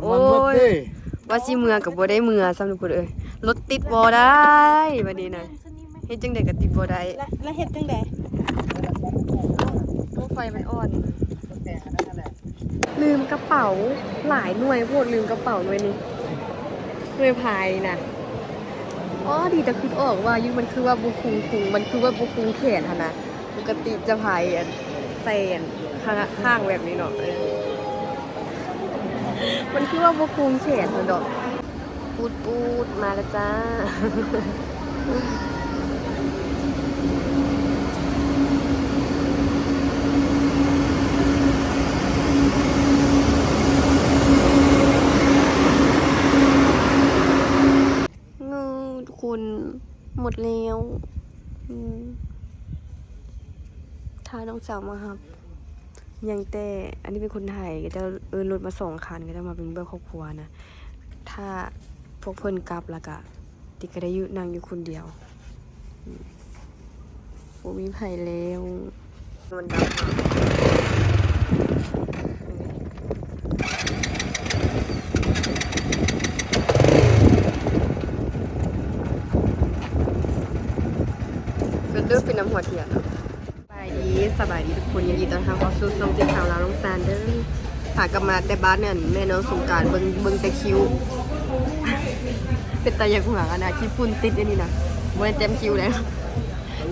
ໂອ້ຍ ວ່າຊິເມືອກໍບໍ່ໄດ້ເມືອຊ້ຳທຸກຄົນເອີຍ ລົດຕິດບໍ່ໄດ້ບັດນີ້ນະ ເຮັດຈັ່ງໃດກໍຕິດບໍ່ໄດ້ ແລ້ວ ແລ້ວເຮັດຈັ່ງໃດ? ລົດໄຟມັນອ່ອນ ລືມກະເປົາ ຫຼາຍໜ່ວຍໂພດ ລືມກະເປົາໜ່ວຍນີ້ ໜ່ວຍພາຍນີ້ນະ ອໍ ດີແຕ່ຄິດອອກວ່າຢູ່ ມັນຄືວ່າບໍ່ຄຸງທຸງ ມັນຄືວ່າບໍ່ຄຸງແຂນຫັ້ນນະ ປົກກະຕິຈະພາຍອັນ ໃສ່ອັນ ຂ້າງ ຂ້າງແບບນີ້ເນາະ ເອີ ມັນຄືວ່າບໍ່ຄຸງແຂນຫັ້ນດອກ ປູດໆ ມາແລ້ວຈ້າ ເງີ ທຸກຄົນ ໝົດແລ້ວ ອືມ ຖ້ານ້ອງສາວມາຮັບ ຍັງແຕ່ ອັນນີ້ເປັນຄົນໄທ ເຂົາເຈົ້າເອີ້ນລົດມາສອງຄັນ ເຂົາເຈົ້າມາເປັນແບບຄອບຄົວນະ ຖ້າພວກເພິ່ນກັບແລ້ວກະ ຕິກະໄດ້ຢູ່ ນັ່ງຢູ່ຄົນດຽວ ອືມ ບໍ່ມີໃຜແລ້ວ ມັນດັບມາ ເປັນເດີ ເປັນນ້ຳຫົວທຽນເນາະ. ສະບາຍດີ ສະບາຍດີທຸກຄົນ ຍິນດີຕ້ອນຮັບເຂົ້າສູ່ຊ່ອງຕິດສາວລາວນ້ອງຊານເດີ ພາກັບມາແຕ່ບ້ານນັ້ນ ແມ່ນ້ອງສົງການ ເບິ່ງ ເບິ່ງແຕ່ຄິ້ວ ເປັນຕາຢາກຫົວຂະໜາດ ຂີ້ຝຸ່ນຕິດອັນນີ້ນະ ບໍ່ໄດ້ແຕ້ມຄິ້ວແລ້ວ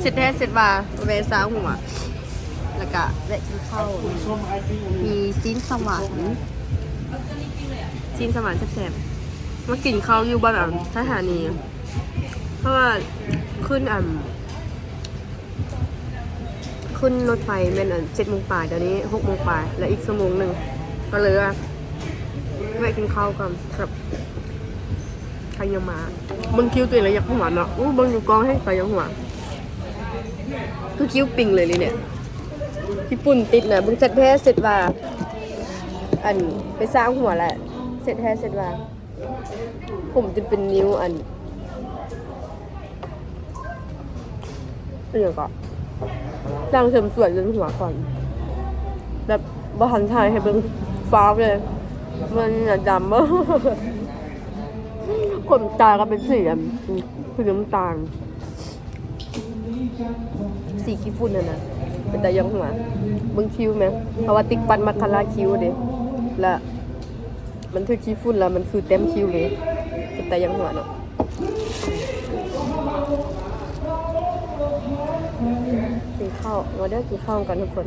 ເຊັດແທ້ເຊັດວ່າ ແວ່ສ້າງຫົວ ແລ້ວກະແວະກິນເຂົ້າ ມີຊີ້ນສະຫວານ ຊີ້ນສະຫວານແຊບໆ ມາກິນເຂົ້າຢູ່ບ້ານ ອັນ ສະຖານີ ເພາະວ່າຂຶ້ນ ອັນ ຂຶ້ນລົດໄຟແມ່ນ ອັນ ເຈັດໂມງປາຍ ດຽວນີ້ຫົກໂມງປາຍ ແລ້ວອີກຊົ່ວໂມງໜຶ່ງ ກໍເລີຍວ່າແວະກິນເຂົ້າກ່ອນ ແບບ ໃຜຍັງມາ ເບິ່ງຄິ້ວຕົວເອງແລ້ວຢາກຫົວເນາະ ອູ້ ເບິ່ງຢູ່ກ້ອງແຮງຕາຢາກຫົວ ຄືຄິ້ວປິງເລີຍນີ້ ຂີ້ຝຸ່ນຕິດນະ ເບິ່ງເຊັດແທ້ເຊັດວ່າ ອັນ ໄປສ້າງຫົວແຫຼະ ເຊັດແທ້ເຊັດວ່າ ຜົມຈົນເປັນນິ້ວ ອັນ ອີຫຍັງເກາະ ຊ່າງເສີມສວຍຈົນຫົວຂອນ ແບບບໍ່ທັນຖ່າຍໃຫ້ເບິ່ງ ຟ້າວເລີຍ ມັນດຳ ຂົນຕາກໍເປັນສີ ອັນ ສີນ້ຳຕານ ສີຂີ້ຝຸ່ນຫັ້ນນະ ເປັນຕາຢ້ານຫົວ ເບິ່ງຄິ້ວແມ ເພາະວ່າຕິກປັ້ນມັກຄາລາຄິ້ວເດ້ ລະ ມັນຖືກຂີ້ຝຸ່ນແລ້ວ ມັນຄືແຕ້ມຄິ້ວເລີຍ ເປັນຕາຢ້ານຫົວເນາະ ກິນເຂົ້າ ມາເດີ ກິນເຂົ້ານຳກັນທຸກຄົນ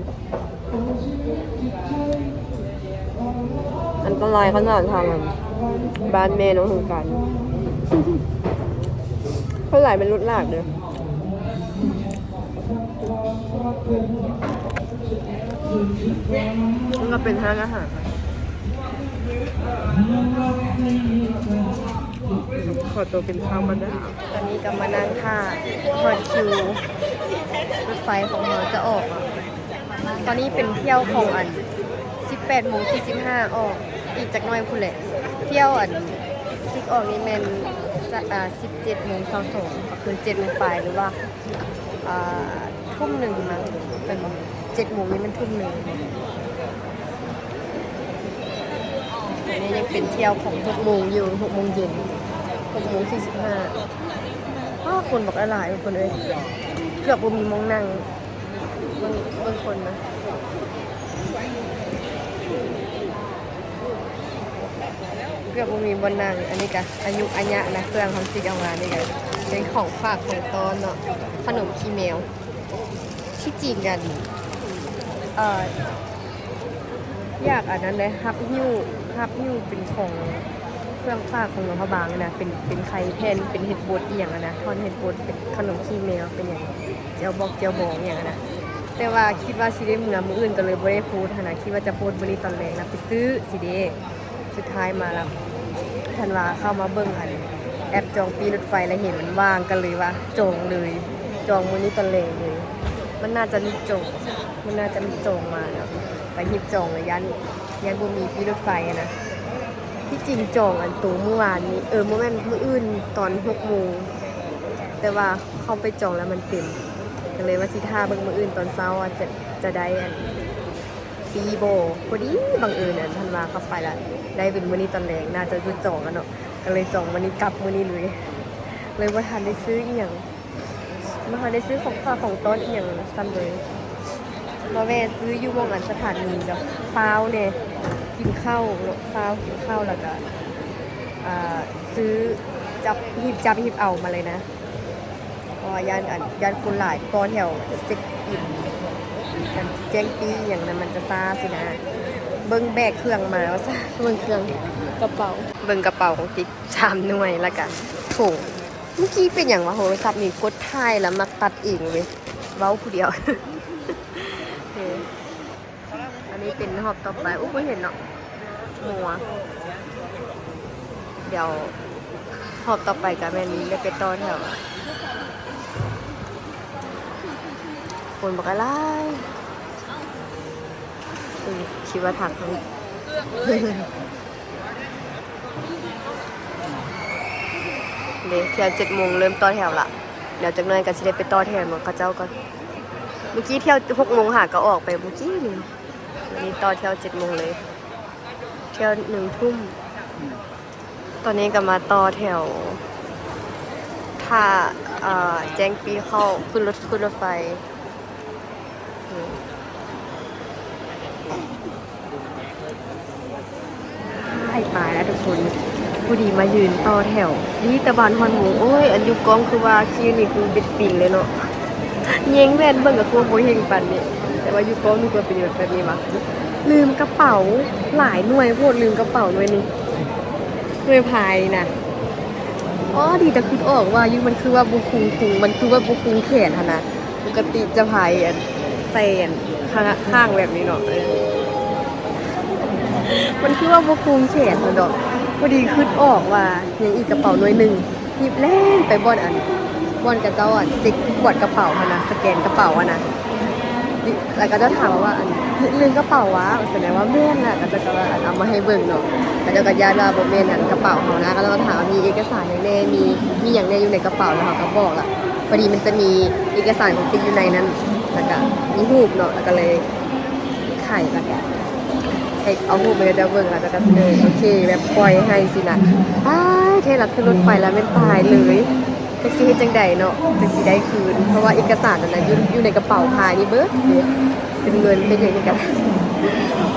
ອັນຕະລາຍຂະໜາດທາງ ອັນ ບ້ານແມ່ນ້ອງສົງການ ສ່ວນຫຼາຍແມ່ນລົດລາກເດີ. ມັນກໍເປັນຮ້ານອາຫານ ຂໍຕົວກິນເຂົ້າກ່ອນເດີ. ຕອນນີ້ກໍມານັ່ງຖ້າຮອດຄິວລົດໄຟຂອງເຮົາຈະອອກເນາະ. ຕອນນີ້ເປັນຖ້ຽວຂອງອັນ ສິບແປດໂມງສີ່ສິບຫ້າອອກ ອີກຈັກໜ້ອຍພຸ້ນແຫຼະ. ຖ້ຽວອັນ ທີ່ອອກນີ້ແມ່ນ ອາ ສິບເຈັດໂມງຊາວສອງ ກໍຄືເຈັດໂມງປາຍ ຫຼືວ່າ ອ່າ ທຸ່ມໜຶ່ງມັ້ງ ແມ່ນບໍ່? ເຈັດໂມງນີ້ແມ່ນທຸ່ມໜຶ່ງ. ອັນນີ້ຍັງເປັນຖ້ຽວຂອງຫົກໂມງຢູ່ ຫົກໂມງເຢັນ ຫົກໂມງສີ່ສິບຫ້າ. ອ້າ ຄົນບັກຫຼາຍໆ ທຸກຄົນເອີຍ ເກືອບບໍ່ມີໝ່ອງນັ່ງ. ເບິ່ງ ເບິ່ງຄົນນະ ເກືອບບໍ່ມີບ່ອນນັ່ງ. ອັນນີ້ກະອາຍຸອາຍະນະ ເຄື່ອງເຮົາຊິເອົາມານີ້ກະເປັນຂອງຝາກຂອງຕ້ອນເນາະ ຂະໜົມຂີ້ແມວ. ທີ່ຈິງອັນ ເອີ ຢາກອັນນັ້ນເດ້ ຮັບຫິ້ວ ຮັບຫິ້ວເປັນຂອງເຄື່ອງຝາກຂອງຫຼວງພະບາງນະ ເປັນ ເປັນໄຂ່ແຜ່ນ ເປັນເຫັດບົດອີ່ຫຍັງຫັ້ນນະ ທ່ອນເຫັດບົດ ເປັນຂະໜົມຂີ້ແມວ ເປັນຫຍັງ ແຈ່ວບອກແຈ່ວບອງອີ່ຫຍັງຫັ້ນນະ. ແຕ່ວ່າຄິດວ່າຊິໄດ້ເມືອມື້ອື່ນ ກໍເລີຍບໍ່ໄດ້ໂພສຫັ້ນນະ ຄິດວ່າຈະໂພສມື້ນີ້ຕອນແລງນະ ໄປຊື້ຊິເດ້. ສຸດທ້າຍມາລະ ທັນວ່າເຂົ້າມາເບິ່ງອັນ ແອັບຈອງປີ້ລົດໄຟ ລະເຫັນມັນວ່າງ ກໍເລີຍວ່າຈອງເລີຍ ຈອງມື້ນີ້ຕອນແລງເລີຍ. ມັນໜ້າຈະຫຼຸດຈອງ ມັນໜ້າຈະຫຼຸດຈອງມານະ ໄປຮີບຈອງລະ ຢ້ານ ຢ້ານບໍ່ມີປີ້ລົດໄຟຫັ້ນນະ. ທີ່ຈິງຈອງອັນໂຕມື້ວານນີ້ ເອີ ບໍ່ແມ່ນ ມື້ອື່ນຕອນຫົກໂມງ ແຕ່ວ່າເຂົ້າໄປຈອງລະມັນເຕັມ ກໍເລີຍວ່າຊິຖ້າເບິ່ງມື້ອື່ນຕອນເຊົ້າວ່າຈະ ຈະໄດ້ອັນ ດີບໍ່ ພໍດີບັງເອີນ ອັນ ທັນວາເຂົ້າໄປລະ ໄດ້ເປັນມື້ນີ້ຕອນແລງ ໜ້າຈະຢຸດຈອງແລ້ວເນາະ ກໍເລີຍຈອງມື້ນີ້ ກັບມື້ນີ້ເລີຍ ເລີຍບໍ່ທັນໄດ້ຊື້ອີ່ຫຍັງ ບໍ່ທັນໄດ້ຊື້ຂອງຝາກຂອງຕ້ອນອີ່ຫຍັງຊ້ຳເລີຍ ມາແວ່ຊື້ຢູ່ໝ່ອງ ອັນ ສະຖານີ ແລ້ວຟ້າວແດ່ ກິນເຂົ້າເນາະ ຟ້າວກິນເຂົ້າ ແລ້ວກໍ ອ່າ ຊື້ຈັບ ຮີບຈັບຮີບເອົາມາເລີຍນະ. ເພາະວ່າຢ້ານ ອັນ ຢ້ານຄົນຫຼາຍ ຕໍ່ແຖວຈະເຊັກອິນ ແຈ້ງປີ້ຫຍັງນັ້ນ ມັນຈະຊ້າຊີ້ນະ ເບິ່ງແບກເຄື່ອງມາວ່າຊັ້ນ ເບິ່ງເຄື່ອງ ກະເປົາ ເບິ່ງກະເປົາຂອງຕິກ ສາມໜ່ວຍ ແລ້ວກະຖົງ ເມື່ອກີ້ເປັນຫຍັງວະ ໂທລະສັບນີ້ກົດຖ່າຍແລ້ວມັກຕັດເອງເວີຍ ເວົ້າຜູ້ດຽວ ເອີ. ອັນນີ້ເປັນຮອບຕໍ່ໄປ ໂອ້ ບໍ່ເຫັນເນາະ ມົວ ດຽວຮອບຕໍ່ໄປກໍແມ່ນໄດ້ໄປຕໍ່ແຖວ ຄົນບັກຫຼາຍ ອືມ ຄິດວ່າທາງທາງ ເດ້ ທ່ຽວເຈັດໂມງເລີ່ມຕໍ່ແຖວລະ ດຽວຈັກໜ່ອຍກໍຊິໄດ້ໄປຕໍ່ແຖວນຳເຂົາເຈົ້າກ່ອນ ມື້ກີ້ທ່ຽວຫົກໂມງຫາກໍອອກໄປມື້ກີ້ນີ້ ວັນນີ້ຕໍ່ທ່ຽວເຈັດໂມງເລີຍ ທ່ຽວໜຶ່ງທຸ່ມ ຕອນນີ້ກໍມາຕໍ່ແຖວ ຖ້າ ເອີ ແຈ້ງປີ້ເຂົ້າ ຂຶ້ນລົດ ຂຶ້ນລົດໄຟ ຕາຍ ຕາຍແລ້ວທຸກຄົນ ພໍດີມາຢືນຕໍ່ແຖວ ນີ້ແຕ່ບ້ານຮອດໂມງ ໂອ້ຍ ອັນຢູ່ກ້ອງຄືວ່າຄິວນີ້ຄືເປັນປິງເລີຍເນາະ ແຍງແວ່ນເບິ່ງກໍຄືວ່າບໍ່ເຫັງປານນີ້ ແຕ່ວ່າຢູ່ກ້ອງນີ້ຄືວ່າເປັນແບບ ແບບນີ້ຫວາ ລືມກະເປົາ ຫຼາຍໜ່ວຍໂພດ ລືມກະເປົາໜ່ວຍນີ້ ໜ່ວຍພາຍນີ້ນະ ອໍ ດີແຕ່ຄິດອອກວ່າຢູ່ ມັນຄືວ່າບໍ່ຄຸງທຸງ ມັນຄືວ່າບໍ່ຄຸງແຂນຫັ້ນນະ ປົກກະຕິຈະພາຍ ອັນ ໃສ່ ອັນ ຂ້າງ ຂ້າງແບບນີ້ເນາະ ເອີ ມັນຄືວ່າບໍ່ຄຸງແຂນຫັ້ນດອກ ພໍດີຄິດອອກວ່າຍັງອີກກະເປົາໜ່ວຍໜຶ່ງ ຮີບແລ່ນໄປບ່ອນ ອັນ ບ່ອນເຂົາເຈົ້າ ອັນ ເຊັກ ກວດກະເປົາຫັ້ນນະ ສະແກນກະເປົາຫັ້ນນະ ແລ້ວເຂົາເຈົ້າຖາມວ່າ ອັນ ລືມກະເປົາຫວາ ສະແດງວ່າແມ່ນລະ ເຂົາເຈົ້າກໍວ່າ ອັນ ເອົາມາໃຫ້ເບິ່ງເນາະ ເຂົາເຈົ້າກໍຢ້ານວ່າບໍ່ແມ່ນ ອັນ ກະເປົາເຮົານະ ເຂົາເຈົ້າກໍຖາມວ່າມີເອກະສານຫຍັງແດ່ ມີ ມີຫຍັງແດ່ຢູ່ໃນກະເປົາ ແລ້ວເຮົາກໍບອກລະ ພໍດີມັນຈະມີເອກະສານຂອງຕິກຢູ່ໃນນັ້ນ ແລ້ວກະມີຮູບເນາະ ແລ້ວກະເລີຍໄຂ ແລ້ວກະໃຫ້ເອົາຮູບມາໃຫ້ເຈົ້າເບິ່ງ ແລ້ວເຈົ້າກະເລີຍ ໂອເຄ ແບບປ່ອຍໃຫ້ຊີ້ນະ ຕາຍ ແທ້ລະຂຶ້ນລົດໄຟລະແມ່ນຕາຍເລີຍ ຈັກຊິເຮັດຈັ່ງໃດເນາະ ຈັ່ງຊິໄດ້ຄືນ ເພາະວ່າເອກະສານນັ້ນນະ ຢູ່ ຢູ່ໃນກະເປົາພາຍນີ້ເບິດເດ ເປັນເງິນເປັນຫຍັງນີ້ກະ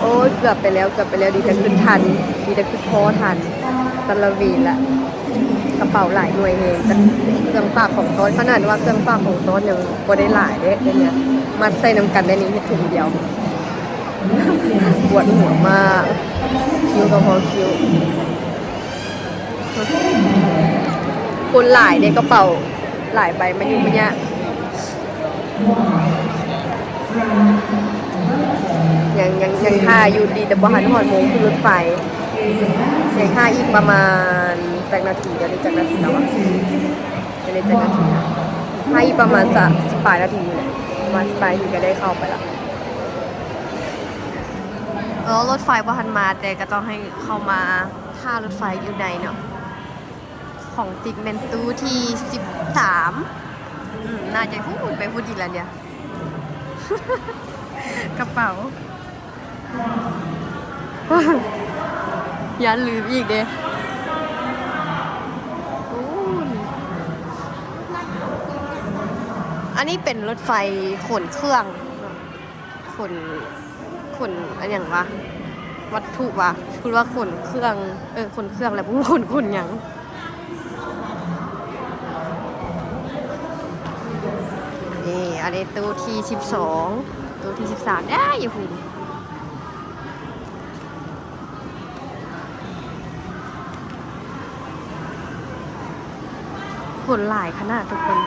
ໂອ້ຍ ເກືອບໄປແລ້ວ ເກືອບໄປແລ້ວ ດີແຕ່ຄິດທັນ ດີແຕ່ຄິດພໍທັນ ສັນລະເວນລະ ກະເປົາຫຼາຍໜ່ວຍແຮງ ຈັກເຄື່ອງຝາກຂອງຕ້ອນ ຂະໜາດວ່າເຄື່ອງຝາກຂອງຕ້ອນຍັງບໍ່ໄດ້ຫຼາຍເດ້ ດຽວນີ້ມັດໃສ່ນຳກັນໄດ້ນີ້ ເຮັດຖົງດຽວ ປວດຫົວມາກ ຄິວກໍພໍຄິວ ຄົນຫຼາຍເດ້ ກະເປົາຫຼາຍໃບ ມາຫຍຸ້ງມາຍາກ ຍັງ ຍັງ ຍັງຖ້າຢູ່ ດີແຕ່ບໍ່ທັນຮອດໂມງຂຶ້ນລົດໄຟ ຍັງຖ້າອີກປະມານຈັກນາທີ ດຽວນີ້ຈັກນາທີແລ້ວຫວາ ດຽວນີ້ຈັກນາທີ ຖ້າອີກປະມານສາມ ສິບປາຍນາທີນີ້ແຫຼະ ປະມານສິບປາຍນາທີກໍໄດ້ເຂົ້າໄປລະ ເອີ ລົດໄຟບໍ່ທັນມາ ແຕ່ກໍຕ້ອງໃຫ້ເຂົ້າມາຖ້າລົດໄຟຢູ່ໃນເນາະ ຂອງຕິກແມ່ນຕູ້ທີສິບສາມ ອືມ ໜ້າຈະພຸ້ນໄປພຸ້ນອີກແລ້ວເດ ກະເປົາ ຢ້ານລືມອີກເດ ໂອ້ຍ ອັນນີ້ເປັນລົດໄຟຂົນເຄື່ອງ ຂົນ ຂົນອັນຫຍັງຫວາ ວັດຖຸຫວາ ເພິ່ນວ່າຂົນເຄື່ອງ ເອີ ຂົນເຄື່ອງແຫຼະ ບໍ່ຮູ້ວ່າຂົນ ຂົນຫຍັງ ນີ້ ອັນນີ້ຕູ້ທີສິບສອງ ຕູ້ທີສິບສາມ ເອີ ຢູ່ພຸ້ນ ຄົນຫຼາຍຂະໜາດທຸກຄົນ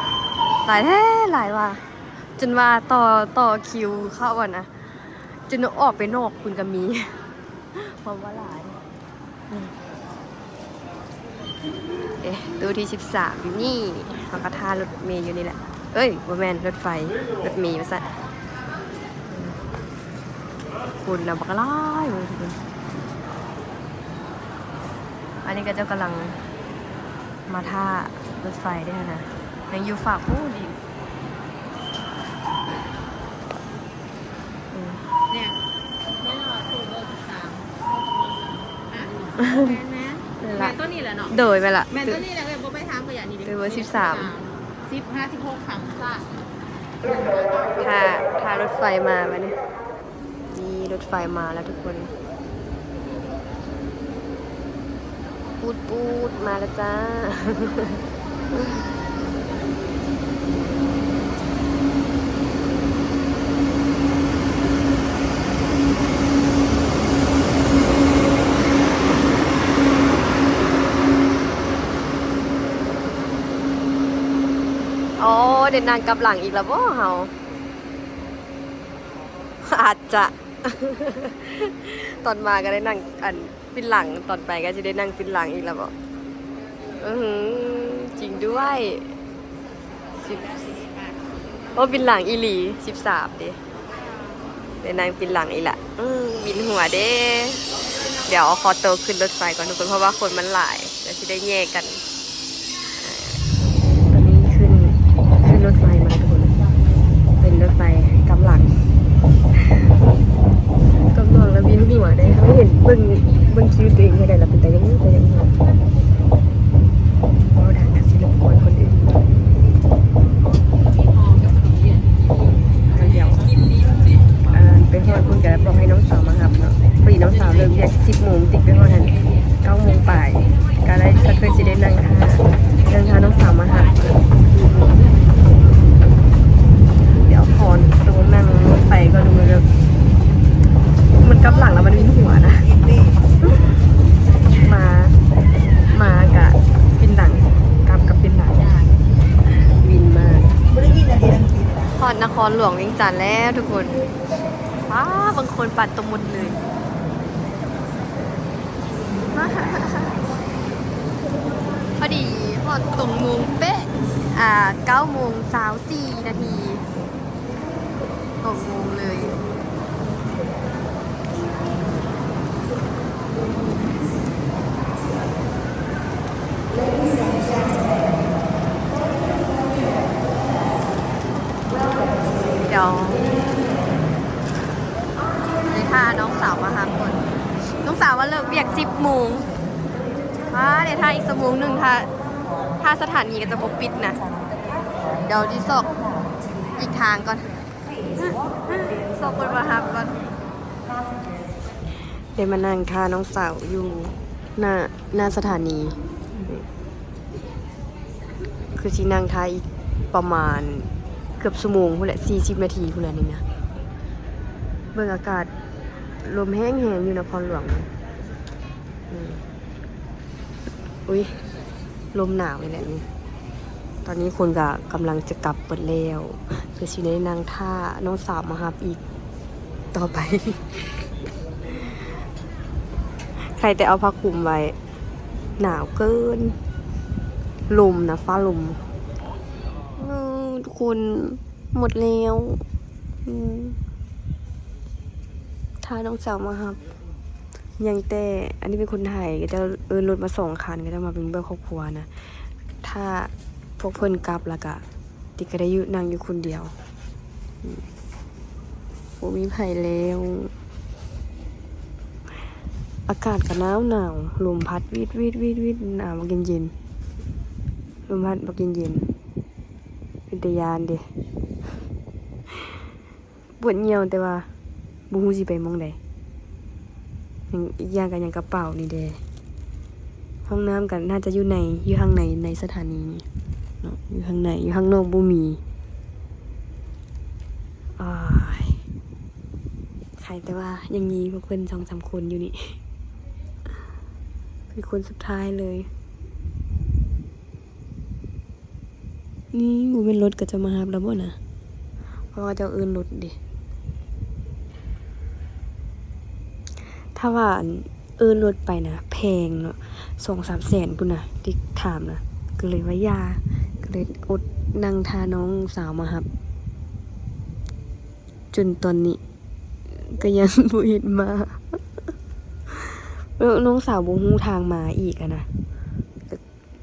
ຫຼາຍແທ້ຫຼາຍວ່າ ຈົນວ່າຕໍ່ ຕໍ່ຄິວເຂົ້າຫັ້ນນະ ຈົນອອກໄປນອກພຸ້ນກໍມີ ເພາະວ່າຫຼາຍ ເອະ ຕູ້ທີສິບສາມຢູ່ນີ້ ເຮົາກໍຖ້າລົດເມຢູ່ນີ້ແຫຼະ ເອີຍ ບໍ່ແມ່ນລົດໄຟ ລົດເມວ່າຊັ້ນ ຄົນນະບັກຫຼາຍເວີຍ ອັນນີ້ເຂົາເຈົ້າກຳລັງມາຖ້າລົດໄຟເດ້ຫັ້ນນະ ຍັງຢູ່ຟາກພຸ້ນອີກ ອືມ ເນຍ ມ ແມ່ນ ແມ່ນ ແມ່ນໂຕນີ້ແຫຼະເນາະ. ໂດຍ ແມ່ນລະ ແມ່ນໂຕນີ້ແຫຼະ ເອີຍ ບໍ່ໄປຖາມກໍຢ່ານີ້ເດີ ເບີສິບສາມ ສິບຫ້າ ສິບຫົກ ຂ້າມຊາດ. ຖ້າ ຖ້າລົດໄຟມາບາດນີ້ ນີ້ລົດໄຟມາແລ້ວທຸກຄົນ. ປູດໆ ມາແລ້ວຈ້າ. ອໍ ໄດ້ນັ່ງກັບຫຼັງອີກແລ້ວບໍ່ເຮົາ? ອາດຈະ ຕອນມາກໍໄດ້ນັ່ງ ອັນ ປິ່ນຫຼັງ ຕອນໄປກໍຊິໄດ້ນັ່ງປິ່ນຫຼັງອີກແລ້ວບໍ? ອື ຈິງດ້ວຍ. ສິບ ໂອ້ ປິ່ນຫຼັງອີ່ຫຼີ ສິບສາມເດ້ ໄດ້ນັ່ງປິ່ນຫຼັງອີກລະ. ອື ວິນຫົວເດ້. ດຽວຂໍໂຕຂຶ້ນລົດໄຟກ່ອນທຸກຄົນ ເພາະວ່າຄົນມັນຫຼາຍ ດຽວຊິໄດ້ແຍ່ກັນ. ຕອນນີ້ຂຶ້ນ ຂຶ້ນລົດໄຟມາທຸກຄົນ ເປັນລົດໄຟກັບຫຼັງ. ກັບຫຼັງລະວິນຫົວເດ້ ເຮົາເຫັນເບິ່ງ ເບິ່ງຄິວຕົວເອງເທື່ອໃດລະເປັນຕາຢ້ານ ຕາຢ້ານຫົວ. ເວົ້າດັງກະຊິລົບກວນຄົນອື່ນ. ດຽວ ເອີ ໄປຮອດພຸ້ນກະບອກໃຫ້ນ້ອງສາວມາຮັບເນາະ. ພໍດີນ້ອງສາວເລີກວຽກສິບໂມງ ຕິກໄປຮອດຫັ້ນ ເກົ້າໂມງປາຍ ກະໄດ້ ກະຄືຊິໄດ້ນັ່ງຖ້າ ນັ່ງຖ້ານ້ອງສາວມາຮັບ. ດຽວຂໍໂຕນັ່ງລົດໄຟກ່ອນ ເບິ່ງແບບ ມັນກັບຫຼັງລະມັນວິນຫົວນະ. ມາ ມາກະປິ່ນຫຼັງ ກັບກະປິ່ນຫຼັງ ວິນມາກ. ຮອດນະຄອນຫຼວງວຽງຈັນແລ້ວທຸກຄົນ. ວ້າ ບາງຄົນປັດຕົວໝົດເລີຍ. ພໍດີຮອດຕົງໂມງເປະ ອ່າ ເກົ້າໂມງຊາວສີ່ນາທີ ຕົງໂມງເລີຍ. ດຽວ ໄດ້ຖ້ານ້ອງສາວມາຮັບກ່ອນ. ນ້ອງສາວວ່າເລີກວຽກສິບໂມງ. ອ້າ ໄດ້ຖ້າອີກຊົ່ວໂມງໜຶ່ງ ຖ້າ ຖ້າສະຖານີກໍຈະບໍ່ປິດນະ. ດຽວຊິຊອກອີກທາງກ່ອນ ຊອກຄົນມາຮັບກ່ອນ. ໄດ້ມານັ່ງຖ້ານ້ອງສາວຢູ່ໜ້າ ໜ້າສະຖານີ. ຄືຊິນັ່ງຖ້າອີກປະມານເກືອບຊົ່ວໂມງພຸ້ນແຫຼະ ສີ່ສິບນາທີພຸ້ນແຫຼະນີ້ນະ. ເບິ່ງອາກາດ ລົມແຮງໆ ຢູ່ນະຄອນຫຼວງ. ອືມ ອຸ້ຍ ລົມໜາວນີ້ແຫຼະນີ້. ຕອນນີ້ຄົນກໍກຳລັງຈະກັບເບິດແລ້ວ ຄືຊິໄດ້ນັ່ງຖ້ານ້ອງສາວມາຮັບອີກຕໍ່ໄປ. ໃຄ່ແຕ່ເອົາຜ້າຄຸມໄວ້. ໜາວເກີນ ລົມນະ ຟ້າລົມ. ເອີ ທຸກຄົນ ໝົດແລ້ວ. ອືມ ຖ້ານ້ອງສາວມາຮັບ ຍັງແຕ່ ອັນນີ້ເປັນຄົນໄທ ເຂົາເຈົ້າເອີ້ນລົດມາສອງຄັນ ເຂົາເຈົ້າມາເປັນແບບຄອບຄົວນະ. ຖ້າພວກເພິ່ນກັບລະກະ ຕິກກໍໄດ້ຢູ່ ນັ່ງຢູ່ຄົນດຽວ. ອືມ ບໍ່ມີໃຜແລ້ວ. ອາກາດກໍໜາວໆ ລົມພັດວິດໆໆ ໜາວບັກເຢັນໆ ລົມພັດບັກເຢັນໆ ເປັນຕາຢ້ານເດ. ປວດຍ່ຽວ ແຕ່ວ່າບໍ່ຮູ້ຊິໄປໝ່ອງໃດ. ຍັງ ອີກຢ່າງກໍຍັງກະເປົານີ້ເດ. ຫ້ອງນ້ຳກໍໜ້າຈະຢູ່ໃນ ຢູ່ຂ້າງໃນ ໃນສະຖານີນີ້ເນາະ ຢູ່ຂ້າງໃນ ຢູ່ຂ້າງນອກບໍ່ມີ. ອາຍ ໄຄແຕ່ວ່າຍັງມີພວກເພິ່ນສອງສາມຄົນຢູ່ນີ້ ເປັນຄົນສຸດທ້າຍເລີຍ. ນີ້ບໍ່ແມ່ນລົດເຂົາເຈົ້າມາຮັບແລ້ວບໍ່ນະ? ເພາະວ່າເຂົາເຈົ້າເອີ້ນລົດເດ. ຖ້າວ່າ ອັນ ເອີ້ນລົດໄປນະ ແພງເນາະ ສອງສາມແສນພຸ້ນນະ ທີ່ຖາມນະ. ກໍເລີຍວ່າຢ່າ ກໍເລີຍອົດນັ່ງຖ້ານ້ອງສາວມາຮັບ ຈົນຕອນນີ້ກໍຍັງບໍ່ເຫັນມາ. ແລ້ວນ້ອງສາວບໍ່ຮູ້ທາງມາອີກຫັ້ນນະ.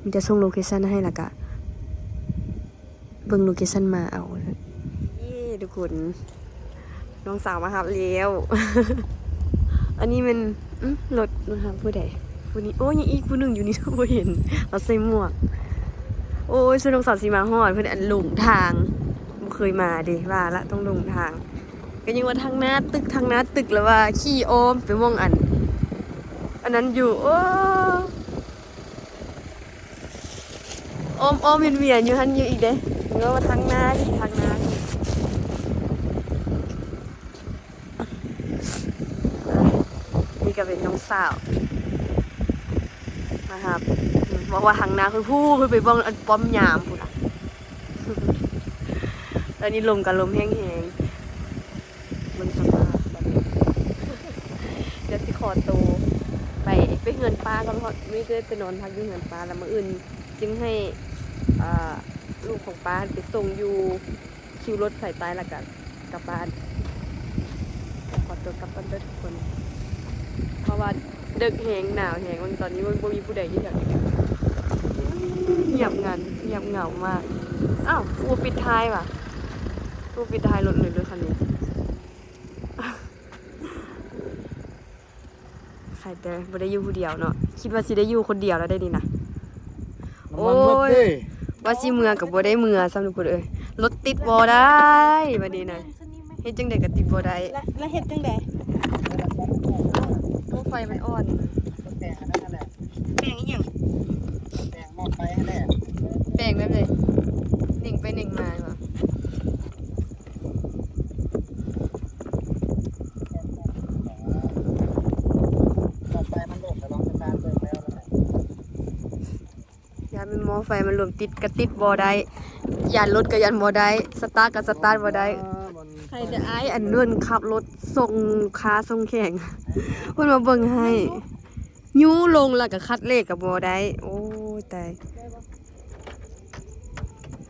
ມີແຕ່ສົ່ງໂລເຄຊັນໃຫ້ ແລ້ວກະເບິ່ງໂລເຄຊັນມາເອົາ. ເຢ້ ທຸກຄົນ ນ້ອງສາວມາຮັບແລ້ວ. ອັນນີ້ແມ່ນ ອື ລົດມາຮັບຜູ້ໃດ? ຜູ້ນີ້ ໂອ້ຍ ຍັງອີກຜູ້ໜຶ່ງຢູ່ນີ້ ບໍ່ເຫັນ ລາວໃສ່ໝວກ. ໂອ້ຍ ສ່ວນນ້ອງສາວຊິມາຮອດ ເພິ່ນອັນຫຼົງທາງ ບໍ່ເຄີຍມາເດ້ ວ່າລະຕ້ອງຫຼົງທາງ ກໍຍັງວ່າທາງໜ້າຕຶກ ທາງໜ້າຕຶກ ແລ້ວວ່າຂີ່ອ້ອມໄປໝ່ອງອັນ ອັນນັ້ນຢູ່. ໂອ້ ອ້ອມໆ ວຽນໆ ຢູ່ຫັ້ນຢູ່ອີກເດ້ ເພາະວ່າທາງໜ້າ ທາງໜ້າ. ນີ້ກໍເປັນນ້ອງສາວມາຮັບ ບອກວ່າທາງໜ້າຄືຜູ້ ຄືໄປເບິ່ງອັນປ້ອມຍາມພຸ້ນນະ. ຕອນນີ້ລົມກໍລົມແຮງໆ ເບິ່ງສະພາບຕອນນີ້ ດຽວຊິຂໍໂຕໄປ ໄປເຮືອນປ້າກ່ອນ ເພາະມື້ນີ້ໄດ້ໄປນອນພັກຢູ່ເຮືອນປ້າ ແລ້ວມື້ອື່ນຈຶ່ງໃຫ້ ອ່າ ລູກຂອງປ້າໄປສົ່ງຢູ່ ຄິວລົດສາຍໃຕ້ ແລ້ວກະກັບບ້ານ. ຂໍຕົວກັບກ່ອນເດີທຸກຄົນ ເພາະວ່າເດິກແຮງ ໜາວແຮງ ເບິ່ງຕອນນີ້ ເບິ່ງ ບໍ່ມີຜູ້ໃດຢູ່ແຖວນີ້ ງຽບງັນ ງຽບເຫງົາມາກ. ອ້າວ ບໍ່ປິດທ້າຍຫວາ ບໍ່ປິດທ້າຍລົດເລີຍ ລົດຄັນນີ້. ໃຄແຕ່ບໍ່ໄດ້ຢູ່ຜູ້ດຽວເນາະ ຄິດວ່າຊິໄດ້ຢູ່ຄົນດຽວແລ້ວເດ້ນີ້ນະ. ນ້ຳມັນໝົດເດ້ ໂອ້ຍ ວ່າຊິເມືອກໍບໍ່ໄດ້ເມືອຊ້ຳທຸກຄົນເອີຍ ລົດຕິດບໍ່ໄດ້ບັດນີ້ນະ ເຮັດຈັ່ງໃດກໍຕິດບໍ່ໄດ້. ແລ້ວ ແລ້ວເຮັດຈັ່ງໃດ? ໂອ້ ໄຟມັນອ່ອນ ແປງອັນນັ້ນແຫຼະ ແປງອີ່ຫຍັງ? ແປງໝໍ້ໄຟຫັ້ນແຫຼະ ແປງແບບໃດ? ເໜັງໄປເໜັງມາຫວາ? ໝໍ້ໄຟມັນລົມ ກໍລອງສະຕາດເບິ່ງແລ້ວ ຢ້ານແມ່ນໝໍ້ໄຟມັນລົມ ຕິດກໍຕິດບໍ່ໄດ້ ຢ້ານລົດກໍຢ້ານບໍ່ໄດ້ ສະຕາດກໍສະຕາດບໍ່ໄດ້. ໃຄແຕ່ອ້າຍອັນນັ້ນຂັບລົດສົ່ງຄ້າສົ່ງແຂງ ເພິ່ນມາເບິ່ງໃຫ້. ຍູ້ລົງແລ້ວກໍຄັດເລກກໍບໍ່ໄດ້ ໂອ້ຍຕາຍ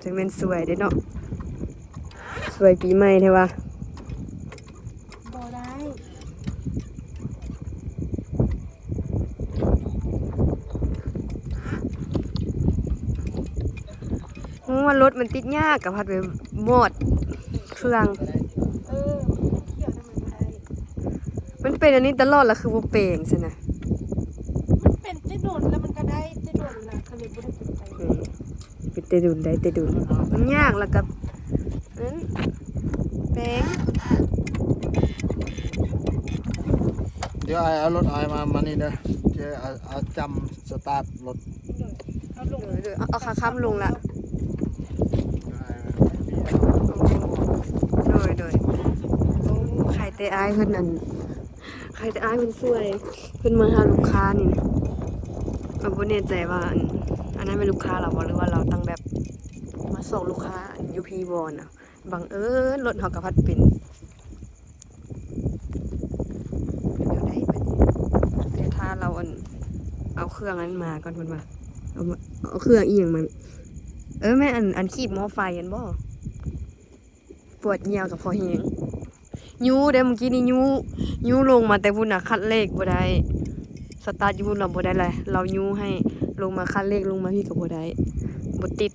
ຈັ່ງແມ່ນສວຍເດ້ເນາະ ສວຍປີໃໝ່ແທ້ວ່າ. ບໍ່ໄດ້ ຮູ້ວ່າລົດມັນຕິດຍາກ ກໍພັດໄປມອດເຄື່ອງ ເອີ ມັນເປັນອັນນີ້ຕະຫຼອດລະ ຄືບໍ່ແປງຊັ້ນນະ? ມັນເປັນແຕ່ດົນແລ້ວ ມັນກໍໄດ້ແຕ່ດົນລະ ກໍເລີຍບໍ່ໄດ້ສົນໃຈ. ເປັນແຕ່ດົນໄດ້ແຕ່ດົນ ມັນຍາກລະກັບ ນັ້ນ ແປງ. ດຽວອ້າຍເອົາລົດອ້າຍມາ ມານີ້ເດີ ຈະເອົາ ເອົາຈ້ຳສະຕາດລົດ. ໂດຍ ເອົາລົງ ໂດຍ ເອົາ ເອົາຂາຄ້ຳລົງລະ. ໂດຍ ໂດຍ ໂອ້ ໃຄແຕ່ອ້າຍເພິ່ນນັ້ນ ໃຄແຕ່ອ້າຍເພິ່ນຊ່ວຍ ເພິ່ນມາຫາລູກຄ້ານີ້ນະ. ກໍບໍ່ແນ່ໃຈວ່າ ອັນ ອັນນັ້ນແມ່ນລູກຄ້າລາວບໍ່ ຫຼືວ່າລາວຕັ້ງແບບມາສ່ອງລູກຄ້າຢູ່ພີ້ບໍ່ນະ. ບັງເອີນລົດເຮົາກໍພັດເປັນແນວໃດບັດນີ້. ແຕ່ຖ້າລາວ ອັນ ເອົາເຄື່ອງນັ້ນມາກ່ອນ ເພິ່ນວ່າ ເອົາມາ ເອົາເຄື່ອງອີ່ຫຍັງມາ ເອີ ແມ່ນ ອັນ ອັນຄີບໝໍ້ໄຟຫັ້ນບໍ່? ປວດຍ່ຽວກັບພໍແຮງ ຍູ້ເດ້ ມື້ກີ້ນີ້ຍູ້ ຍູ້ລົງມາແຕ່ພຸ້ນນະ ຄັດເລກບໍ່ໄດ້ ສະຕາດຢູ່ພຸ້ນລະບໍ່ໄດ້ແຫຼະ ລາວຍູ້ໃຫ້ລົງມາຄັດເລກ ລົງມາພີ້ກໍບໍ່ໄດ້ ບໍ່ຕິດ.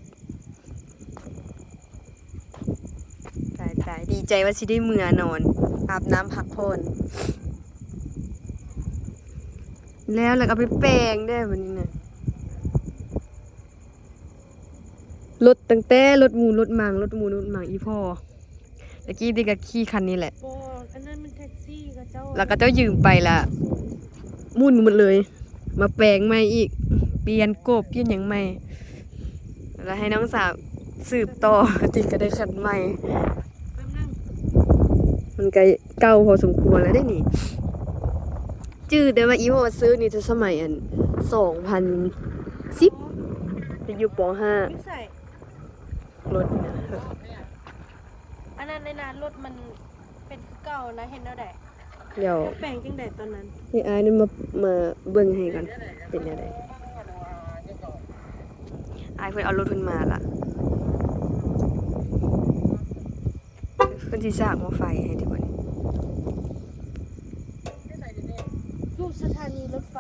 ຕາຍ ຕາຍ ດີໃຈວ່າຊິໄດ້ເມືອນອນ ອາບນ້ຳພັກຜ່ອນ ແລ້ວ ແລ້ວກໍເອົາໄປແປງເດ້ບັດນີ້ນະ. ລົດຕັ້ງແຕ່ລົດໝູລົດມັງ ລົດໝູລົດມັງ ອີ່ພໍ່ ຕະກີ້ນີ້ກໍຂີ່ຄັນນີ້ແຫຼະ ບໍ່ ອັນນັ້ນມັນແທັກຊີເຂົາເຈົ້າ ແລ້ວເຂົາເຈົ້າຢືມໄປລະ ໝຸ່ນໝົດເລີຍ ມາແປງໃໝ່ອີກ ປ່ຽນໂກບປ່ຽນຫຍັງໃໝ່ ແລ້ວໃຫ້ນ້ອງສາວສືບຕໍ່ ຕິກໍໄດ້ຄັນໃໝ່ ແປັບໜຶ່ງ ມັນກໍເກົ່າພໍສົມຄວນແລ້ວເດ້ນີ້. ຈື່ແຕ່ວ່າອີ່ພໍ່ຊື້ນີ້ແຕ່ສະໄໝອັນ ສອງພັນສິບ ໄດ້ຢູ່ ປໍຫ້າ ຢູ່ໃສ? ລົດນີ້ນະ ອັນນັ້ນເລີຍນະ ລົດມັນເປັນຄືເກົ່ານະ ເຮັດແນວໃດ? ດຽວ ແປງຈັ່ງໃດຕອນນັ້ນ? ໃຫ້ອ້າຍນັ້ນມາ ມາເບິ່ງໃຫ້ກ່ອນ ເປັນແນວໃດ? ອ້າຍເພິ່ນເອົາລົດເພິ່ນມາລະ. ເພິ່ນຊິສາກໝໍ້ໄຟໃຫ້ຕິບັດນີ້ ຢູ່ສະຖານີລົດໄຟ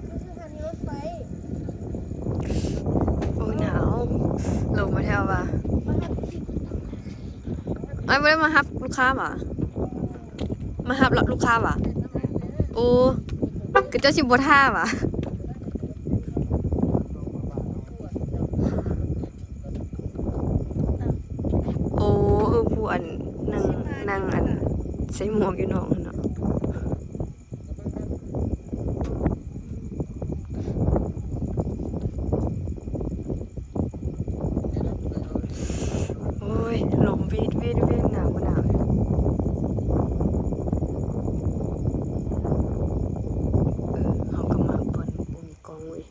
ຢູ່ສະຖານີລົດໄຟ. ໂອ້ຍ ໜາວ ລົມມາແທ້ວ່າ ມາຮັບ ອ້າຍບໍ່ໄດ້ມາຮັບລູກຄ້າຫວາ? ມາຮັບລູກຄ້າຫວາ? ໂອ້ ຄືເຈົ້າຊິບໍ່ຖ້າຫວາ? ໂອ້ ເອີ ຜູ້ອັນນັ່ງ ນັ່ງອັນໃສ່ໝວກຢູ່ນອກຫັ້ນເນາະ. ໂອ້ຍ ລົມວີດໆໆ ໜາວບໍ່ໜາວ? ເອີ ເຮົາກໍມາບ່ອນບໍ່ມີກ້ອງເວີຍ.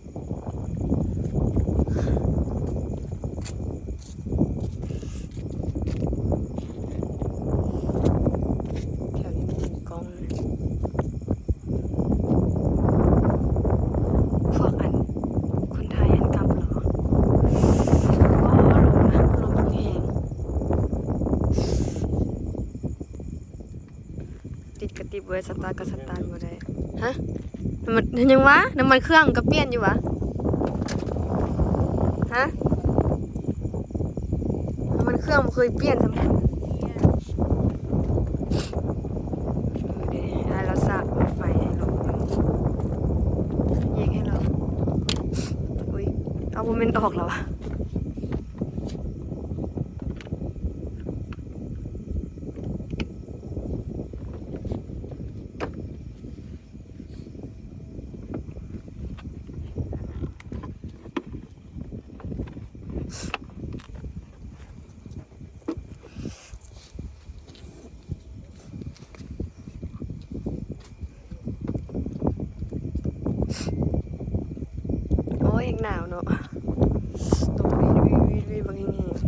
ແຖວນີ້ມັນມີກ້ອງນະ ພວກອັນຄົນໄທຫັ້ນກັບແລ້ວຫວາ? ໂອ້ ລົມນະ ລົມແຮງ. ຕິດກະຕິດເວີຍ ສະຕາດກະສະຕາດບໍ່ໄດ້. ຮະ? ນ້ຳມັນ ຍັງວະ? ນ້ຳມັນເຄື່ອງກໍປ່ຽນຢູ່ຫວາ? ຮະ? ນ້ຳມັນເຄື່ອງບໍ່ເຄີຍປ່ຽນຊ້ຳ. ເດ້ ອ້າຍລາວສາກໄຟໃຫ້ລົງ ແຍກໃຫ້ລາວ. ອຸ້ຍ ເອົາ ບໍ່ແມ່ນອອກແລ້ວຫວາ? ໂອ້ຍ ແຮງໜາວເນາະ ຕົກວີດໆໆ ບັກແຮງໆ.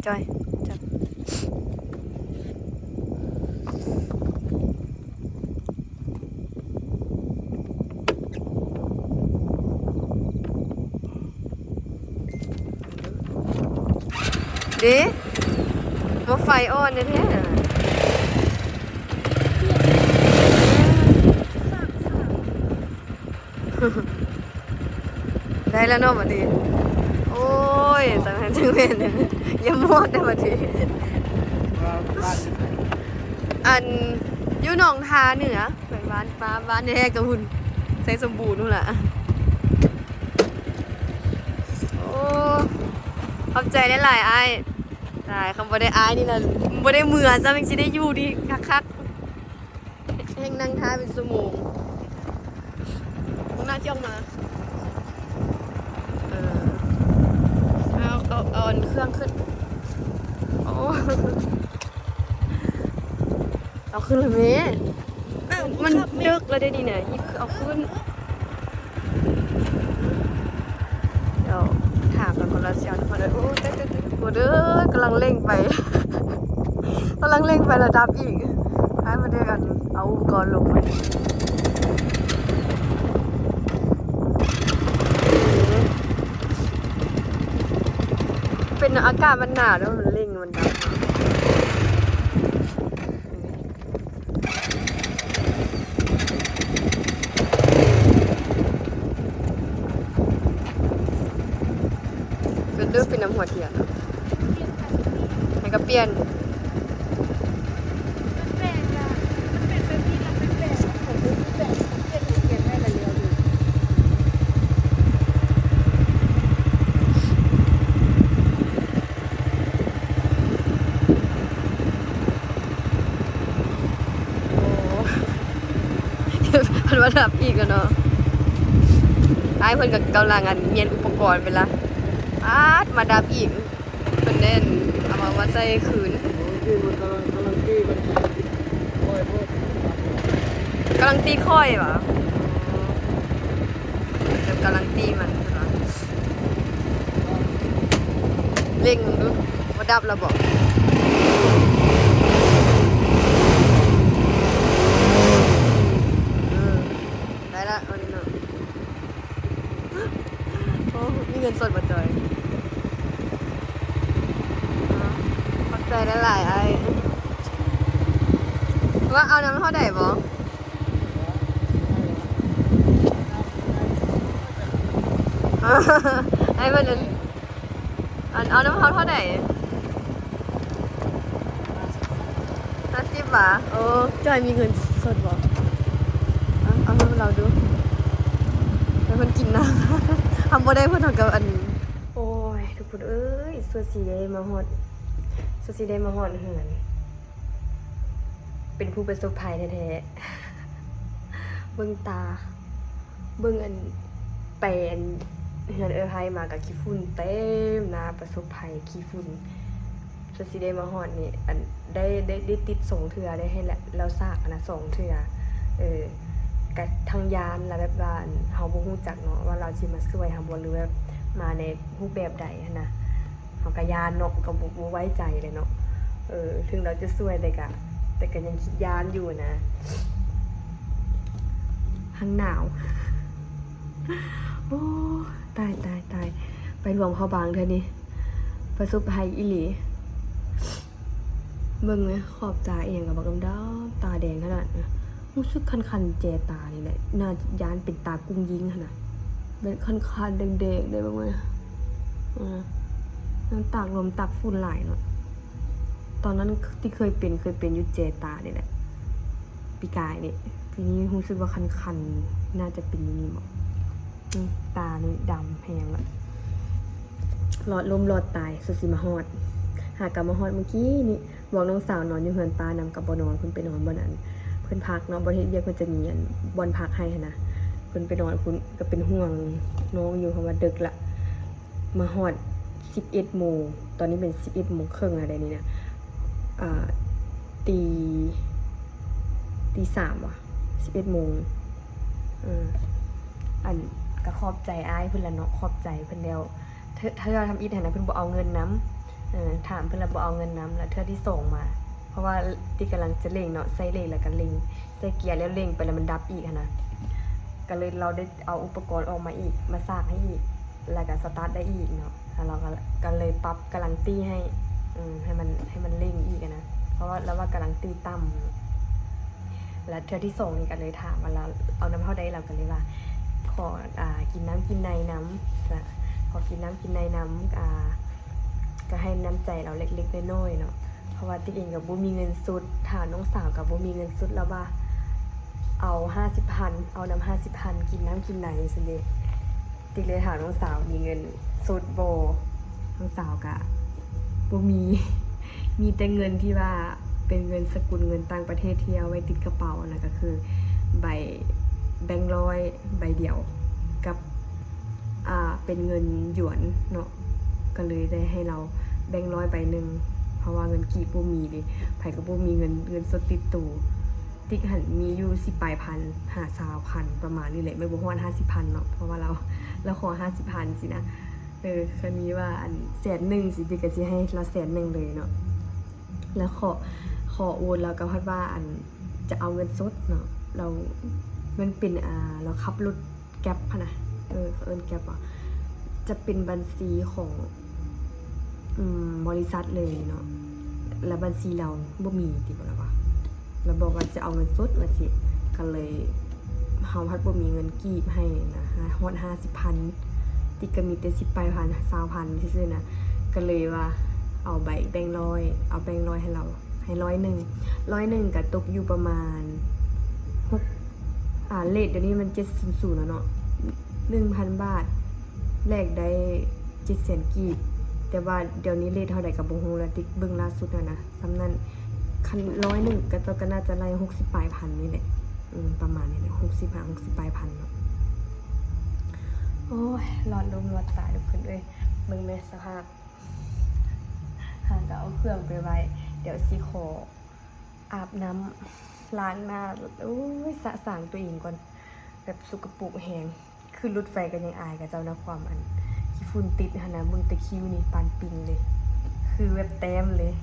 ຈອຍ ຈັບ ເດ້ ໝໍ້ໄຟອ່ອນແທ້ໆ. ໄດ້ແລ້ວເນາະບັດນີ້. ໂອ້ຍ ຈັ່ງໃດຈັ່ງແມ່ນ ຢ່າໝວດເດີ້ບັດນີ້. ອັນ ຢູ່ໜອງທາເໜືອ ແຂວງວານ ບ້ານ ບ້ານແທ້ໆກະພຸ້ນ ໄຊສົມບູນພຸ້ນລະ. ໂອ້ ຂອບໃຈຫຼາຍໆ ອ້າຍ. ຕາຍ ຄັນບໍ່ໄດ້ອ້າຍນີ້ລະ ບໍ່ໄດ້ເມືອຊ້ຳ ຍັງຊິໄດ້ຢູ່ດີຄັກໆ. ແຮ່ງນັ່ງຖ້າເປັນຊົ່ວໂມງ. ຂ້າງໜ້າຊິອອກມາ. ເອີ ເອົາ ເອົາ ເອົາອັນເຄື່ອງຂຶ້ນ. ໂອ້ ເອົາຂຶ້ນລະແມ່. ມັນເດິກແລ້ວເດ້ນີ້ນະ ຍິບເອົາຂຶ້ນ. ດຽວຖາມແລ້ວກໍລະຊິເອົານຳເພິ່ນເດີ. ໂອ້ ຕາຍໆໆ ໂອ້ເດີ ກຳລັງເລັ່ງໄປ ກຳລັງເລັ່ງໄປລະດັບອີກ. ໃຫ້ມາເດີ ອັນ ເອົາອຸປະກອນລົງມາ. ເປັນ ອາກາດມັນໜາວແລ້ວ ມັນເລັ່ງ ມັນດັບ. ເປັນເດີ ເປັນນຳຫົວທຽນເນາະ ໃຫ້ກະປ່ຽນ. ມັນແປກລະ ມັນເປັນແບບນີ້ລະ ແປກໆ ຂອງເດີ ແປກ ເປັນຫົວທຽນໃຫ້ລະແລ້ວເລີຍ. ໂອ້ ເພິ່ນວ່າດັບອີກແລ້ວເນາະ. ອ້າຍເພິ່ນກໍກຳລັງ ອັນ ປ່ຽນອຸປະກອນໄປລະ. ປາດ ມາດັບອີກ. ເພິ່ນແມ່ນເອົາມາ ມາໃສ່ຄືນ. ໂອ້ຍ ມັນກຳລັງ ກຳລັງຕີ ມັນກຳລັງຕີຂ້ອຍໂພດ. ກຳລັງຕີຂ້ອຍຫວາ? ອໍ ເພິ່ນກຳລັງຕີມັນ ເພິ່ນວ່າ. ເລັ່ງເບິ່ງດູ ບໍ່ດັບລະບໍ? ເອີ ໄດ້ລະ ເອົານີ້ເນາະ. ໂອ້ ມີເງິນສົດບໍ່ຈອຍ? ຂອບໃຈຫຼາຍໆ ອ້າຍ. ວ່າເອົານຳເທົ່າໃດບໍ? ເ ໃຫ້ເພິ່ນອັນ ອັນ ເອົານຳເຮົາເທົ່າໃດ? ຫ້າສິບຫວາ? ໂອ້ ຈອຍມີເງິນສົດບໍ່? ເອົາ ເອົານຳລາວດູ ໃຫ້ເພິ່ນກິນນ້ຳ ທຳບໍ່ໄດ້ເພິ່ນເຮົາກໍອັນ ໂອ້ຍ ທຸກຄົນເອີຍ ສ່ວນຊິໄດ້ມາຮອດ ສ່ວນຊິໄດ້ມາຮອດເຮືອນ ເປັນຜູ້ປະສົບໄພແທ້ໆ ເບິ່ງຕາ ເບິ່ງອັນ ໄປອັນ ເຮືອນເອື້ອຍໄພມາກໍຂີ້ຝຸ່ນເຕັມໜ້າ ປະສົບໄພຂີ້ຝຸ່ນ ສ່ວນຊິໄດ້ມາຮອດນີ້ ອັນ ໄດ້ ໄດ້ ໄດ້ຕິດສອງເທື່ອ ໄດ້ໃຫ້ລາວສາກຫັ້ນນະ ສອງເທື່ອ ເອີ ກະທັງຢ້ານ ລະແບບວ່າ ອັນ ເຮົາບໍ່ຮູ້ຈັກເນາະ ວ່າລາວຊິມາຊ່ວຍເຮົາບໍ່ ຫຼືແບບມາໃນຮູບແບບໃດຫັ້ນນະ. ເຮົາກໍຢ້ານເນາະ ກໍບໍ່ ບໍ່ໄວ້ໃຈເລີຍເນາະ ເອີ ເຖິງລາວຈະຊ່ວຍ ແຕ່ກະ ແຕ່ກະຍັງຄິດຢ້ານຢູ່ນະ ທັງໜາວ ໂອ້ ຕາຍ ຕາຍ ຕາຍ ໄປຫຼວງພະບາງເທື່ອນີ້ ປະສົບໄພອີ່ຫຼີ ເບິ່ງແມ ຂອບຕາອີ່ຫຍັງກໍບັກດຳໆ ຕາແດງຂະໜາດ ຮູ້ສຶກຄັນໆແຈຕານີ້ແຫຼະ ໜ້າຢ້ານເປັນຕາກຸ້ງຍິງຫັ້ນນະ ເປັນຄັນໆແດງໆເດ້ ເບິ່ງແມ ເອີ ມັນຕາກລົມຕາກຝຸ່ນຫຼາຍເນາະ ຕອນນັ້ນທີ່ເຄີຍເປັນ ເຄີຍເປັນຢູ່ແຈຕານີ້ແຫຼະ ປີກາຍນີ້ ປີນີ້ຮູ້ສຶກວ່າຄັນໆ ໜ້າຈະເປັນຢູ່ນີ້ບໍ ອື ຕານີ້ດຳແຮງລະ ລອດລົມລອດຕາຍ ສຸດຊິມາຮອດ ຫາກະມາຮອດມື້ກີ້ນີ້ ບອກນ້ອງສາວນອນຢູ່ເຮືອນປ້ານຳ ກໍບໍ່ນອນ ເພິ່ນໄປນອນບ່ອນອັນ ເພິ່ນພັກເນາະ ບ່ອນເຮັດວຽກເພິ່ນຈະມີອັນ ບ່ອນພັກໃຫ້ຫັ້ນນະ ເພິ່ນໄປນອນພຸ້ນ ກໍເປັນຫ່ວງນ້ອງຢູ່ ເພາະວ່າເດິກລະ ມາຮອດສິບເອັດໂມງ ຕອນນີ້ແມ່ນສິບເອັດໂມງເຄິ່ງແລ້ວໃດນີ້ນະ ອ່າ ຕີ ຕີສາມຫວາ ສິບເອັດໂມງ ເອີ ອັນ ກໍຂອບໃຈອ້າຍເພິ່ນລະເນາະ ຂອບໃຈເພິ່ນແລ້ວ ເທື່ອ ເທື່ອທຳອິດຫັ້ນນະ ເພິ່ນບໍ່ເອົາເງິນນຳ ເອີ ຖາມເພິ່ນລະບໍ່ເອົາເງິນນຳ ລະເທື່ອທີສອງມາ ເພາະວ່າຕິກຳລັງຈະເລັ່ງເນາະ ໃສ່ເລັ່ງລະກະເລັ່ງ ໃສ່ເກຍແລ້ວເລັ່ງໄປແລ້ວມັນດັບອີກຫັ້ນນະ ກະເລີຍລາວໄດ້ເອົາອຸປະກອນອອກມາອີກ ມາສາກໃຫ້ອີກ ລະກະສະຕາດໄດ້ອີກເນາະ ລະລາວກະ ກະເລີຍປັບກາລັນຕີໃຫ້ ເອີ ໃຫ້ມັນ ໃຫ້ມັນເລັ່ງອີກຫັ້ນນະ ເພາະວ່າລາວວ່າກາລັນຕີຕ່ຳ ລະເທື່ອທີສອງນີ້ກະເລີຍຖາມວ່າລາວເອົານຳເທົ່າໃດ ລາວກະເລີຍວ່າ ຂໍ ອ່າ ກິນນ້ຳກິນໃນນຳ ຂໍກິນນ້ຳກິນໃນນຳ ອ່າ ກະໃຫ້ນ້ຳໃຈລາວເລັກໆນ້ອຍໆເນາະ ເພາະວ່າຕິກເອງກະບໍ່ມີເງິນສົດ ຖາມນ້ອງສາວກະບໍ່ມີເງິນສົດ ລາວວ່າເອົາຫ້າສິບພັນ ເອົານຳຫ້າສິບພັນ ກິນນ້ຳກິນໃນຊັ້ນເດ ຕິກເລີຍຖາມນ້ອງສາວມີເງິນສົດບໍ່ ນ້ອງສາວກະບໍ່ມີ ມີແຕ່ເງິນທີ່ວ່າເປັນເງິນສະກຸນເງິນຕ່າງປະເທດທີ່ເອົາໄວ້ຕິດກະເປົາຫັ້ນນະ ກະຄືໃບ ແບງຮ້ອຍໃບດຽວ ກັບ ອ່າ ເປັນເງິນຢວນເນາະ ກະເລີຍໄດ້ໃຫ້ລາວແບງຮ້ອຍໃບໜຶ່ງ ເພາະວ່າເງິນກີບບໍ່ມີເດ ໃຜກະບໍ່ມີເງິນ ເງິນສົດຕິດໂຕ ຕິກຫັ້ນມີຢູ່ສິບປາຍພັນຫາຊາວພັນ ປະມານນີ້ແຫຼະ ແມ່ນບໍ່ຮອດຫ້າສິບພັນເນາະ ເພາະວ່າລາວ ລາວຂໍຫ້າສິບພັນຊີ້ນະ ເອີ ຄັນມີວ່າອັນແສນໜຶ່ງຊີ້ ຕິກກະຊິໃຫ້ລາວແສນໜຶ່ງເລີຍເນາະ ລະຂໍ ຂໍໂອນ ລາວກະພັດວ່າອັນຈະເອົາເງິນສົດເນາະ ລາວ ມັນເປັນ ອ່າ ລາວຂັບລົດ ແກັບຫັ້ນນະ ເອີ ເຂົາເອີ້ນແກັບຫວາ ຈະເປັນບັນຊີຂອງ ອືມ ບໍລິສັດເລີຍເນາະ ລະບັນຊີລາວບໍ່ມີຕິ ລາວວ່າ ລາວບອກວ່າຈະເອົາເງິນສົດວ່າຊີ້ ກະເລີຍ ເຮົາພັດບໍ່ມີເງິນກີບໃຫ້ນະ ຮອດຫ້າສິບພັນ ຕິກກະມີແຕ່ສິບປາຍພັນ ຊາວພັນຊື່ໆນະ ກະເລີຍວ່າເອົາໃບແບງຮ້ອຍ ເອົາແບງຮ້ອຍໃຫ້ລາວ ໃຫ້ຮ້ອຍໜຶ່ງ ຮ້ອຍໜຶ່ງກະຕົກຢູ່ປະມານຫົກ ອ່າ ເລດດຽວນີ້ມັນເຈັດສູນສູນແລ້ວເນາະ ໜຶ່ງພັນບາດແລກໄດ້ເຈັດແສນກີບ ແຕ່ວ່າດຽວນີ້ເລດເທົ່າໃດກະບໍ່ຮູ້ລະ ຕິກເບິ່ງລ່າສຸດຫັ້ນນະ ສ່ຳນັ້ນ ຄັນຮ້ອຍໜຶ່ງກະເຈົ້າກະໜ້າຈະໄລ່ຫົກສິບປາຍພັນນີ້ແຫຼະ ອືມ ປະມານນີ້ແຫຼະ ຫົກສິບຫາຫົກສິບປາຍພັນເນາະ ໂອ້ຍ ລອດລົມລອດຕາຍທຸກຄົນເອີຍ ເບິ່ງແມ່ສະພາບ ຫາກະເອົາເຄື່ອງໄປໄວ້ ດຽວຊິຂໍ ອາບນ້ຳ ລ້າງໜ້າ ໂອ້ຍ ສະສາງຕົວເອງກ່ອນ ແບບສົກກະປົກແຮງ ຂຶ້ນລົດໄຟກະຍັງອາຍເຂົາເຈົ້ານະ ຄວາມອັນຂີ້ຝຸ່ນຕິດຫັ້ນນະ ເບິ່ງແຕ່ຄິວນີ້ປານປິງເລີຍ ຄືແບບແຕ້ມເລີຍ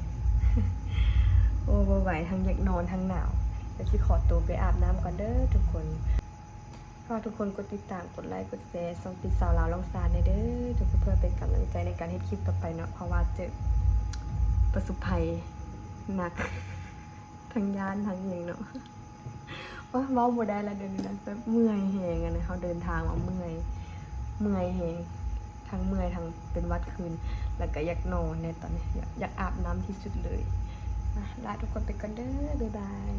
ໂອ້ ບໍ່ໄຫວ ທັງຢາກນອນທັງໜາວ ດຽວຊິຂໍໂຕໄປອາບນ້ຳກ່ອນເດີທຸກຄົນ. ຝາກທຸກຄົນກົດຕິດຕາມ ກົດໄລ ກົດແຊ ຊ່ອງຕິດສາວລາວລ່ອງຊານແດ່ເດີ ທຸກຄົນ ເພື່ອເປັນກຳລັງໃຈໃນການເຮັດຄລິບຕໍ່ໄປເນາະ ເພາະວ່າເຈີປະສົບໄພໜັກ ທັງຢ້ານທັງຫຍັງເນາະ ໂອ້ຍ ເວົ້າບໍ່ໄດ້ລະດຽວນີ້ນະ ແບບເມື່ອຍແຮງຫັ້ນນະ ເຮົາເດີນທາງມາເມື່ອຍ ເມື່ອຍແຮງ ທັງເມື່ອຍ ທັງເປັນຫວັດຄືນ ແລ້ວກໍຢາກນອນໃນຕອນນີ້ ຢາກ ຢາກອາບນ້ຳທີ່ສຸດເລີຍ. ອ່ະ ລາທຸກຄົນໄປກ່ອນເດີ້ ບາຍບາຍ.